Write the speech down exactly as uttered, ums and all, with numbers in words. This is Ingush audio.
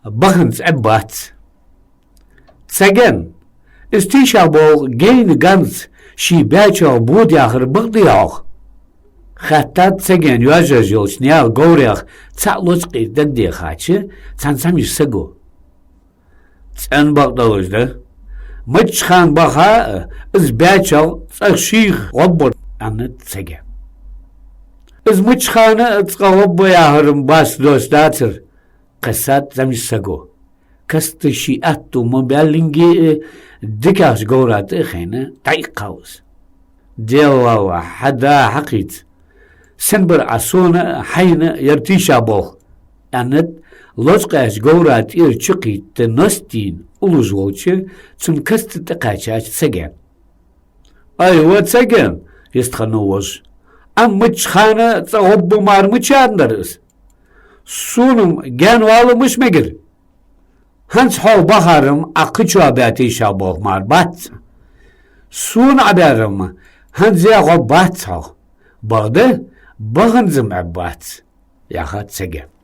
баханза Ӏеббац. Цаген, из тийшаболх гайна ганза ший баьчох бода яхар бакъдий хьох? Хаьттад Цаген йоажаж йолча наьха говрех цаӀ лочкъий дагадехача цхьан зӀамига саго. ЦӀена бакъдолаш да. Маччахана баха а, из баьчох цӀагӀа шийх гӀоргба, аьннад Цаген. Из маччахана а цкъа гӀоргба яхар-м бац дош дацар, кхессад зӀамига саго. Каста ший аьттув ма баьллинге а, дикагӀча говра тӀа а хайна, дӀаиккхав из. Делла валла, хьа да хьакхийца. Сенбар Ӏа сона а, хьайна а ер тийшаболх, аьннад лочкъаяьча говра тӀера чукхийтта ност ийна уллаш волча, цун каста тӀакхаьчача Цагена. Ай, ва Цаген, йистхиннав вож. Ӏа маччахана цӀагӀа гӀоргба мара мича аьннадар из? Сона-м гаьнавала мишта мегар? ХӀанз хьох бахар-м Ӏа кхычоа баь тийшаболх мара бац. Сона Ӏа баьр-м хӀанз а гӀоргбац хьох. Бакъда, баханза-м Ӏеббац, яхад Цагена.